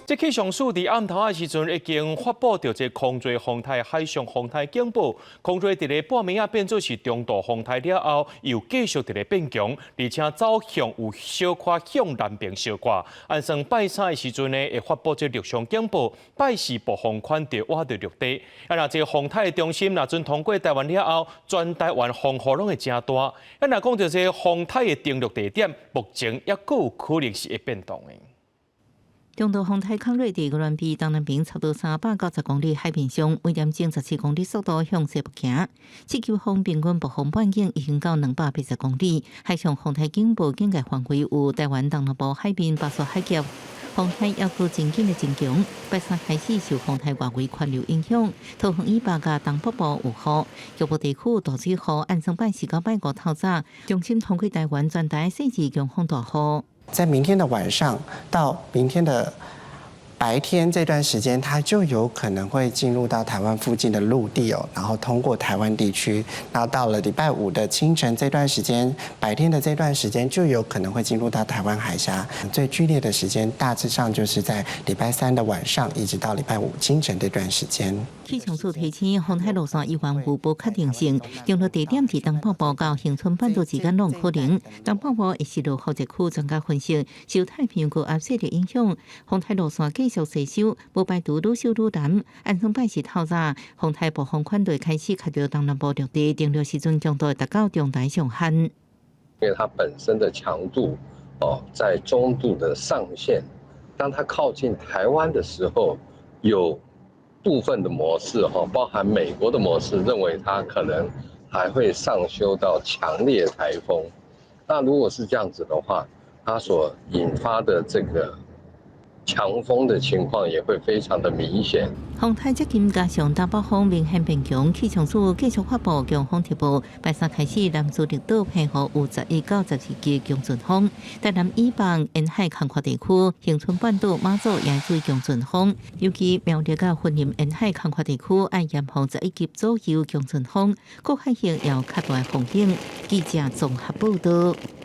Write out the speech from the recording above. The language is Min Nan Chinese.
這氣象署佇暗頭仔時陣已經發布著這空濟風颱海上風颱警報，空濟佇咧半暝仔變做是中度風颱了後，又繼續佇咧變強，而且走向有小可向南邊相掛。按算拜三的時陣呢，會發布這陸上警報，拜四暴風圈就倚著陸地。啊，若這個風颱的中心若陣通過台灣了後，全台灣風雨攏會誠大。啊，若講著這個風颱的登陸地點，目前猶閣有可能是會變動的。中度風颱康瑞佇宜蘭邊東南邊差不多390公里海面上，每點鐘17公里速度向西北行。七級風平均暴風半徑已經到280公里。海上風颱警報警戒範圍有台灣東南部海面巴士海峽。風颱猶閣真緊的增強，拜三開始受風颱外圍環流影響，桃園以北佮東北部有雨，局部地區大水雨。按算拜四到拜五透早，中心通過台灣全台細緻強風大雨。在明天的晚上到明天的白天這段時間，它就有可能會進入到台灣附近的陸地哦，然後通過台灣地區，然後到了禮拜五的清晨這段時間，白天的這段時間就有可能會進入到台灣海峽。最劇烈的時間大致上就是在禮拜三的晚上，一直到禮拜五清晨這段時間。氣象署提醒，風颱路線依然有不確定性，登陸地點佇東北部到恆春半島之間攏可能。東北部會是落雨熱區，專家分析，受太平洋高壓勢力影響，風颱路線繼續吸收，無排除愈修愈南。按算拜四透早，風颱暴風圈就開始卡著東南部陸地，登陸時陣強度會達到中台上限。因為它本身的強度哦，在中度的上限，當它靠近台灣的時候，有部分的模式哈，包含美國的模式，認為它可能還會上修到強烈颱風。那如果是這樣子的話，它所引發的這個強風的情況也會非常的明顯。風颱接近加上東北風明顯變強，氣象署繼續發布強風特報。拜三開始，南嶼綠島澎湖有11到12級強陣風，台南以北沿海空曠地區、恆春半島、馬祖也注意強陣風。尤其苗栗佮雲林沿海空曠地區，愛嚴防11級左右強陣風，各海域有較大風險。記者綜合報道。